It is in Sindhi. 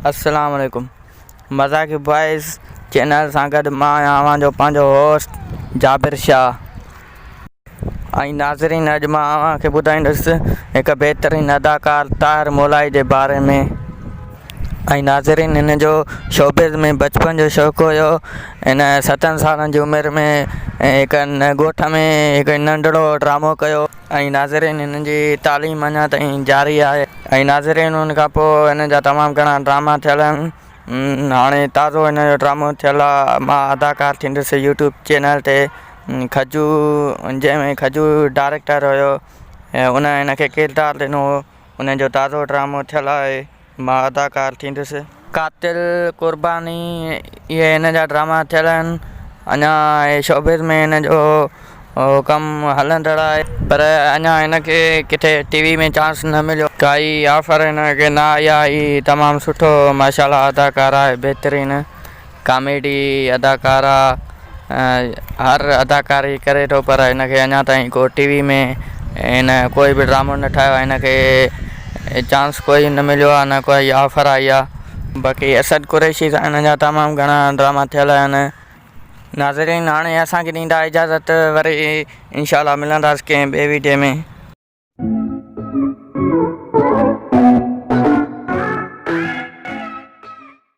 السلام عليڪم مذاقي بوائز چينل سان گڏ مان آهيان اوهان جو پنهنجو هوسٽ جابر شاهه ۽ ناظرين اڄ مان اوهان کي ٻڌائيندس هڪ بهترين اداڪار طاهر مولائي جي باري ۾ ۽ ناظرين هن جو شوبز ۾ بچپن جو شوق هيو هن ستن سالن جي عمر ۾ هڪ ڳوٺ ۾ هڪ ننڍڙو ڊرامو ڪيو ۽ ناظرين هن جي تعليم اڃا تائين جاري آهي ۽ ناظرين ان کان پوء هن جا تمام گهڻا ڊراما ٿيل آهن هاڻي تازو هن جو ڊرامو ٿيل آهي مان اداڪار ٿيندس يوٽيوب چينل تي کجو جنهن ۾ کجو ڊائريڪٽر هيو ۽ ان هن کي ڪردار ڏنو هو ان جو تازو ڊرامو ٿيل آهي مان اداڪار ٿيندس. قاتل، قرباني اهي هن جا ڊراما ٿيل آهن اڃا هي شوبز ۾ هن جو ڪم هلندڙ آهي پر اڃا هن کي ڪٿي ٽي وي ۾ چانس نه مليو. ڪائي آفر هن کي نه آئي آهي هي تمام سٺو ماشاءالله اداڪار آهي بهترين ڪاميڊي اداڪار آ هر اداڪاري ڪري ٿو پر هن کي اڃا تائين ڪو ٽي وي ۾ هن ڪوئي به ڊرامو نه ٺاهيو آهي هن کي چانس ڪوئي نه مليو آهي نه ڪوئي آفر آئي آهي باقي اسد قريشي سان هن جا تمام گهڻا ڊراما ٿيل آهن ناظرين هاڻي اسان کي ڏيندا اجازت وري انشاء الله ملنداسين ڪنهن ٻئي ويڊيو ۾.